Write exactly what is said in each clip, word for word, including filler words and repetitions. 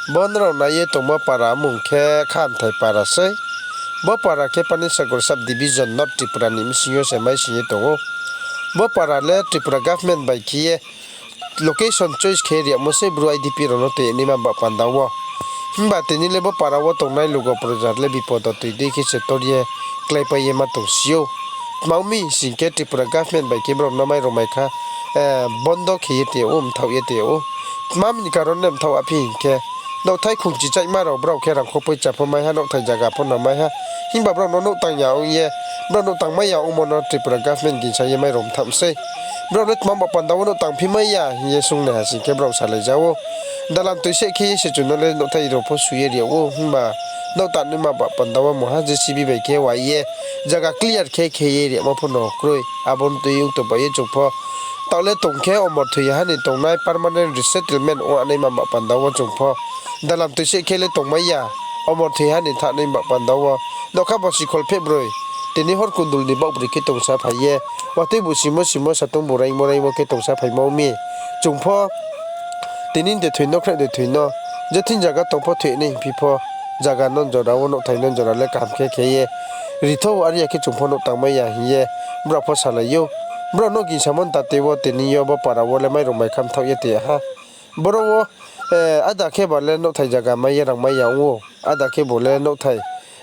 Bo nrao nai ye tongmo para mung khe Khamthai para sei. Bo para khe Panisagar sub division North Tripura ni bsing yo se maising ye tong ou. Bo para le Tripura government bai khe ye location choice khe riamo sei Bru I D P rao no toi naima ba panda wo. Himba tini le bo para wo tongnai lugo proja le bipod wo toi dei khe se tor ye kláipai ye ma tongsi ou. Tma ong mi sing khe Tripura government bai khe brao no mairung mai kha, bondo khe ye tong ou, mthaoh ye tong ou. Tma ni karon le mthaoh aphi hing khe, nouhthai khongchi chaihma rao brao khe rangkho poicha pho mai ha, nouhthai zaga pho no mai ha. Himba brao no nouh tang ya ong ye, brao nouh tangmai ya ongmo no Tripura government gingsa ye mairung mthaoh sei. Brao le tma ba panda wo nouh tangphi mai ya hing ye sung nai ha sing khe brao salai ja ou. Dalam toise khe ye se chung no le nouhthai rao pho su ye ri yag ou, himba nouh tangnaima ba panda wo mungha J C B bai khe wai ye zaga clear khe khe ye rimo pho no kroi. Abo no tui ong tongpai ye chung pho. Taoh le tong khe omor thoi ha ni tongnai permanent resettlement ong naima ba panda wo chung pho. Dalam toise khe le tongmai ya, omor thoi ha ni thangnai ba panda wo. Nougkha bo sikhol pheh broi. Tini hor kundul ni baoh broi khe tongsa phai ye. Watoi bu simo simo satung bu raingmo raingmo khe tongsa phaimo mi. Chung pho tini de thoi no, khna de thoi no. Je thing zaga tong pho thoi nai hingphi pho. Zaga no jora wo, nouhthai no jora le kaham khe khe ye ri thou, are ya khe chung pho nouh tangmai ya hing ye brao pho salai ou. Brao no gingsamo ni tate wo tini yo bo para wo le mairung mai kha mthaoh ye tong ha. Boro wo, ada khe ba le nouhthai zaga mai ye rang mai ya ong ou. Ada khe bo le nouhthai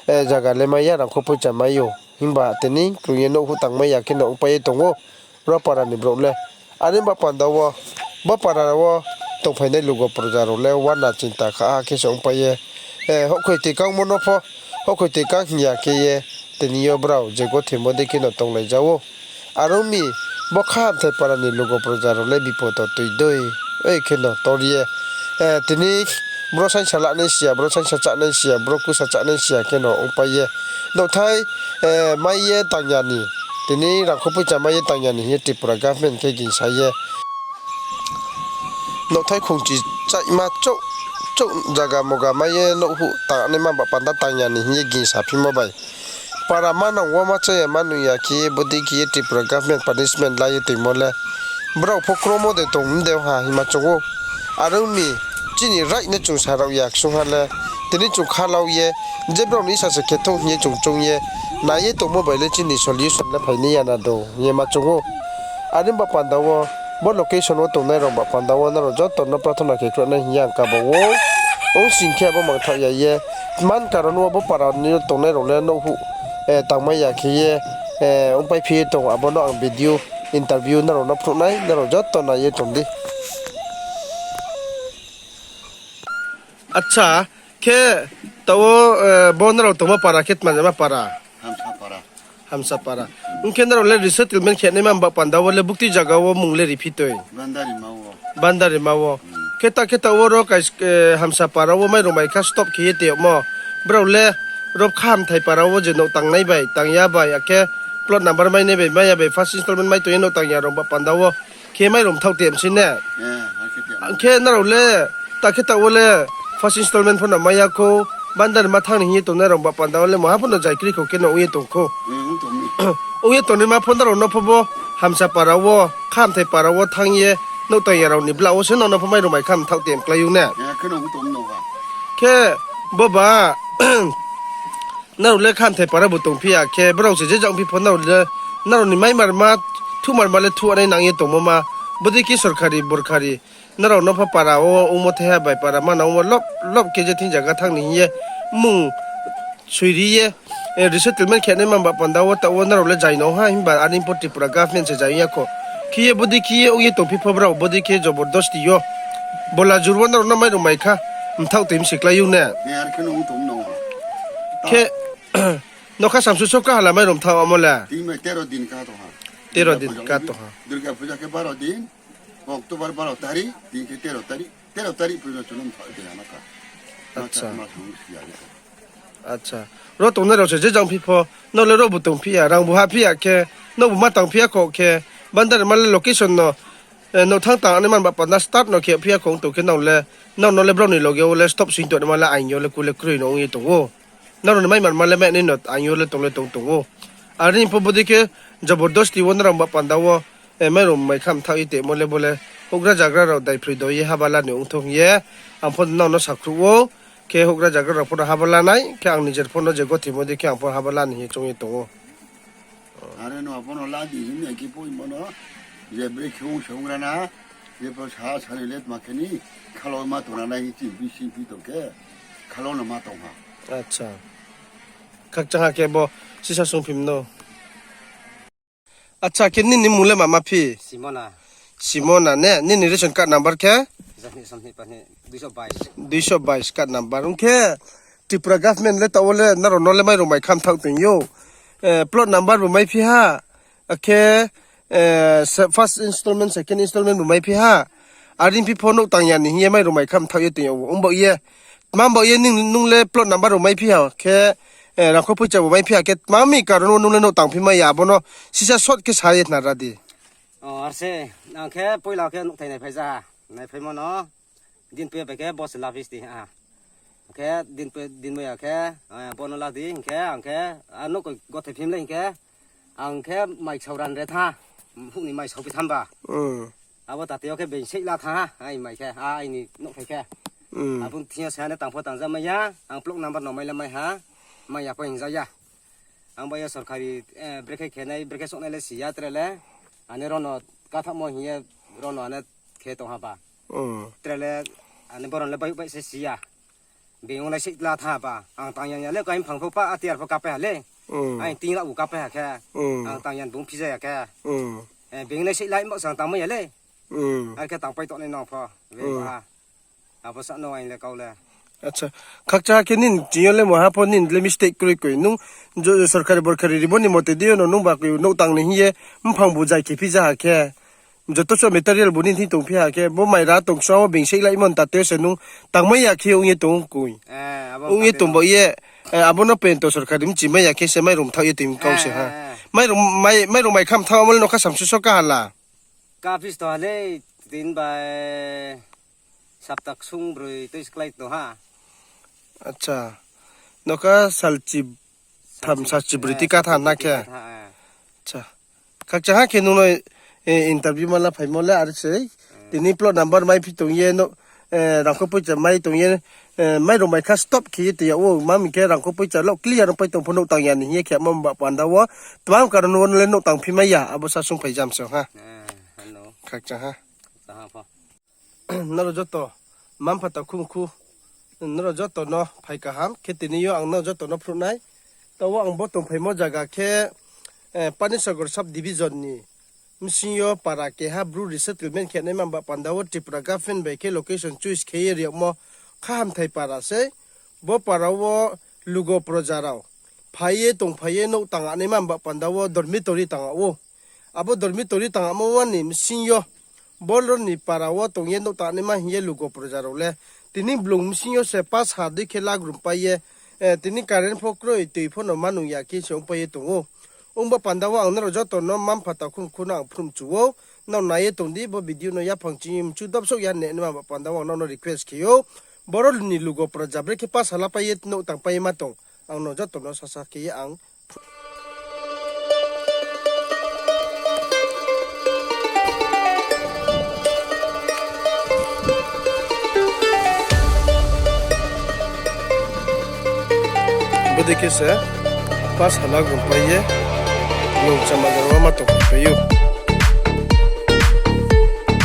zaga le mai ya, rangkho poicha mai ou. Himba tini krung ye nouh huh tangmai ya khe no ongpai ye tong ou. Ro para ni brouh le. Are ba panda wo, bo para wo tongphainai lugo proja rao le uana chinta kha ha khe se ongpai ye. Houhkhoi toi kangmo no pho, houhkhoi toi kang hing ya khe ye, tini yo brao je gothimo dei khe no tonglai ja ou. Are ong mi, bo Khamthai para ni lugo proja rao le bipod wo toi dei, oi khe no tor ye. Tini bro saingsa lanai si ya, bro saingsa chánai si ya, bro kusa chánai si ya khe no ongpai ye. Nouhthai mai ye tang ya ni, tini rangkho poicha mai ye tang ya ni hing ye Tripura government khe gingsa ye. Nouhthai khongchi chaihma chouh, chouh zaga moga mai ye nouh huh tangnaima ba panda tang ya ni hing ye gingsa phimo bai. Para manang wo ma cha ya ma nung ya khe ye bodei khe ye Tripura government punishment la ye toimo le. Brao pho kromo de tong mde ha hingma chung ou. Are ong mi, chini right no chung sa rao ya ksung ha le. Tini chung khalau ye, je brao ni sa se khe thou hing ye chung choung ye, nai ye tongmo bai le chini solution le phainai ya na do hing ye ma chung ou. Are ba panda wo, bo location wo tongnai rao ba panda wo nrao joto no prathona khe khruh nai hing ye ang kaba ou. Ong sing khe abo mangthaoh ya ye, tma ni karon wo bo para ni tongnai rao le nouh huh tangmai ya khe ye ongpaiphi ye tong, abo no ang video interview nrao no phnuh nai, nrao joto nai ye tong di. Acha, khe taoh wo, bo nrao tongmo para khe tma jama para? Hamsa para. Ong khe nrao le resettlement khe naima ba panda wo le bukti zaga wo mung le riphi toi? Bandarima wo. Khe ta khe taoh wo ro Hamsa para wo mairung mai kha stop khe ye tongmo. Brao le ro Khamthai para wo je nouh tangnai bai, tang ya bai, akhe plot number mainai bai, mai ya bai, first installment mai tong ye nouh tang ya rao ba panda wo khe mairung mthaoh tongsi ne? Khe nrao le, ta khe taoh wo le first installment pho no mai ya khou, Bandarima thanng ni hing ye tongnai rao ba panda wo le mungha pho no zai kri khou khe no ong ye tong khou. Ong ye tongnaima pho nrao no pho bo Hamsa para wo, Khamthai para wo thanng ye nouh tang ya rao ni bla wo se nrao no pho mairung mai kha mthaoh tong klái ou ne? Khe bo ba, nrao le Khamthai para bu tongphi ya khe, brao se je jang phi pho nrao ni maimarma, thuhmarma le thuh nai nang ye tongmo ma, bodei khe sorkari borkari, nrao no pho para wo ongmo thaiha bai para manang ongmo lop lop khe je thing zaga thanng ni hing ye mung soiri ye, resettlement khe naima ba panda wo taoh wo nrao le zai no ha, himba are pho Tripura government se zai ya khou. Khe ye bodei khe ye ong ye tongphi pho brao bodei khe jobordosti yo. Bola jur wo nrao no mairung mai kha, mthaoh toi msi klái ou ne? Khe, nougkha samsu so kaha la mairung mthaoh amo le? Tero din ka tong ha. Durga puja khe baro din, October baro tarik, tini khe tero tarik, tero tarik pujo chung no mthaoh de ha na kha. Acha. Ro tongnai rao se je jang phi pho, nrao le ro bu tongphi ya, rang bu hahphi ya khe, nouh bu ma tangphi ya khou khe, Bandarima le location no, nouh thanng tang naima ba panda start no khe phi ya khou tong khe nrao le, nrao no le brao ni loge wo le stop sing tongnaima le aing yo le ku le kroi no ong ye tong ou. Nrao ni maimarma le mai nai no aing yo le tong le tong tong ou. Are pho bodei khe jobordosti wo nrao ba panda wo mairung mai kha mthaoh ye tongmo le bo le Houhgra zagra rao daiphroi doi ye haba la ni ongthou hing ye, ang pho nrao no sakhruh ou, khe houhgra zagra rao pho no haba la nai, khe ang nijer pho no je gothimo dei khe ang pho haba la ni hing ye choung ye tong ou. Are no abo no la di hing ye khe poimo no, je brekhe ong se ong ra na, je pho sa sani le tma khe ni, khalao ma tong ra nai hing chini bisi phi tong khe, khalao no ma tong ha. Acha. Khakchang ha khe bo sisa sungphim no. Acha, khe nini mmung le mama phi? Simona. Simona ne? Nini ration card number khe? Jani samni pani, duiso bais. Duiso bais card number. Ong khe Tripura government le taoh wo le nrao no le mairung mai khamthaoh tong ou. Eh, plot number bo mai phi ha. Akhe, eh, se-, first installment, second installment bo mai phi ha. Are phi pho nouh tang ya ni hing ye mairung mai khamthaoh ye tong ou. Ong baoh ye, tma baoh ye nung, nung le plot number rao mai phi ha khe, eh, rangkho poicha bo mai phi ha khe, tma mi karon wo nung le nouh tang phi mai ya, abo no sisa short khe sa ye khna ra di. O, ar se, ang khe poila khe nouhthai naiphai ja ha, naiphaimo no, din poi bai khe bo se la phi sti ha. Khe din poi, din mai ya khe, eh, bo no la di hing khe, ang khe, a nouh koi gothai phim le hing khe, ang khe mai ksaoh ran re tha, huh ni mai sao phi tham ba. Hmm. Abo tate yo khe being seih la tha ha, ai mai khe, a, aini nouhthai khe. Hmm. Abo thing yo sa ne tang pho tang ja mai ya, ang plot number no mai le mai ha, mai ya pho hing ja ya. Ang bai yo sorkari, eh, brekhe khe nai, brekhe souhnai le si ya tre le, ane ro no kathamo hing ye, ro no ane khe tong ha ba. Hmm. Tre le, ane boron le bai, bai se si ya. Being ongnai seih la tha ba. Ang tang yang ya le, kaimphang pho pa, atiar pho kapai ha le. Hmm. Aini ting la u kapai ha khe. Hmm. Ang tang yang bung phi ja ya khe. Hmm. Eh, being nai seih la, imo sang tang mai ya le. Hmm. Ar khe tang pai tongnai nong pho. Being Hmm. ha. Abo sa no aini le kau le. Acha. Khakchang ha khe nini thing yo le mo ha pho nini le mistake kroi koi. Nung jo-, sorkari borkari ri bo ni mote di yo no nung ba koi nouh tang ni hing ye mphang bu jai khe phi ja ha khe. Joto so material bu nini thing tong phi ha khe, bo mai ra tong ksa wo being seih la imo tate se nung tang mai ya khe ong ye tong koi. Eh, abo Ong ye tate tong no. Baoh ye, eh, abo no pento sorkari mchi mai ya khe se mairung mthaoh ye tong kau se ha. Eh, eh, eh. Mairung mai, mairung mai khamthaoh amo le nokha samsu so ka ha la. Ka phi sto ha le, tin bai saptak sung broi tui sklái tong ha. Acha. Nokha salchi tham, salchi broi tui ka tha na khe. Acha. Khakchang ha khe nung no, eh, interview ma la phaimo le ar sei. Hmm. Tini plot number mai phi tong ye no, eh, rangkho poicha mai tong ye, eh, mairung mai kha stop khe ye tong ya ou, ma mi khe rangkho poicha lo clear pai tong pho nouh tang ya ni hing ye khe ma ba panda wo. Tma karon wo le nouh tang phi mai ya, abo sa sung phai jam se ha. Eh, hello. Khakchang ha. Khakchang ha pho. Nrao joto, mma-mpha takhum khu, nrao joto no phai kaham, khe tini yo ang nrao joto no phruh nai. Taoh wo ang bo tongphaimo zaga khe, eh, Panisagar sub division ni bsing yo para keha Bru resettlement khe naima ba panda wo Tripura government bai khe location choice khe ye ri yagmo kha hamthai para sei. Bo para wo lugo proja rao phai ye tongphai ye nouh tang naima ba panda wo dormitory tang ou. Abo dormitory tangmo wo ni bsing yo, boro ni para wo tong ye nouh tang naima hing ye lugo proja rao le. Tini blung bsing yo se pas ha dei khe lagrum pai ye, eh, tini current pho kroi, tui pho no manung ya khe se ongpai ye tong ou. Ongba panda wo ang nrao joto no mma-mpha takhum khu no ang phrumchu ou. Nrao nai ye tong di, bo video no yaphang chini mchu dobsouh ya ne naima ba panda wo ang nrao no request khe ou. Boro ni lugo proja brekhe pas ha la pai ye nouh tang pai ye ma tong. Ang no joto no sasa khe ye ang Bodei khe se pas ha lagrum pai ye, nung chama jora wo ma tongpai ou.